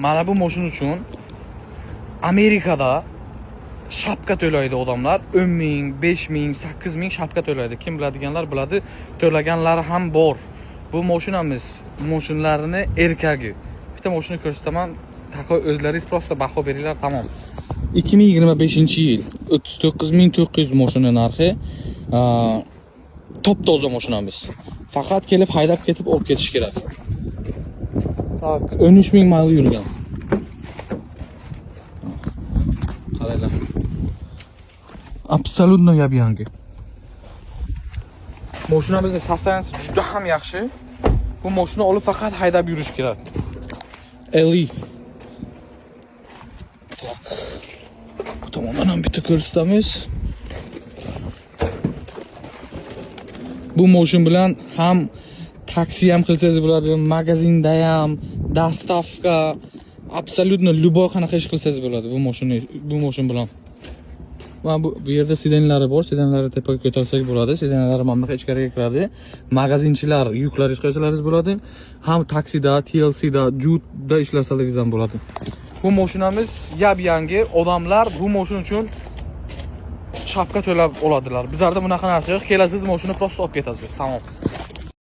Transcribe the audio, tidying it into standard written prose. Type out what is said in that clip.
Mana bu mashina uchun Amerikada shapka to'laydi odamlar. 10 ming, 5 ming, 8 ming shapka to'laydi. Kim biladiganlar biladi, to'laganlari ham bor. Bu mashinamiz, mashinalarni erkagi. Bitta mashina ko'rsataman, такой o'zlaringiz просто baho beringlar, tamom. 2025-yil 39 900 mashina narxi. Top toza mashinamiz. Faqat kelib haydab ketib olib ketish kerak. Так, 13 ming mayl yurgan. Qaranglar. Абсолютно yap-yangi. Mashinamizning состояние si juda ham yaxshi. Bu mashina olib faqat haydab yurish kerak. LE. Так. Bu tomondan ham bitta ko'rsatamiz. Bu moshin bilan ham taksi ham qilsangiz bo'ladi, magazinda ham, доставка, абсолютно любой qanaqa ish qilsangiz bo'ladi bu mashina, bu moshin bilan. Mana bu yerda сиденье lari bor, сиденье lari tepaga ko'tarsak bo'ladi. Сиденье lari mana bunaqa ichkariga kiradi. Magazinchilar yuklaringiz qo'ysalaringiz bo'ladi. Ham taksida, TLCda, Jutda ishlasangiz ham bo'ladi. Bu mashinamiz yap-yangi. Odamlar bu mashina uchun shapka to'lab oladilar. Bizlarda bunaqa narsa yo'q. Kelasiz, mashina просто olib ketasiz. Tamom.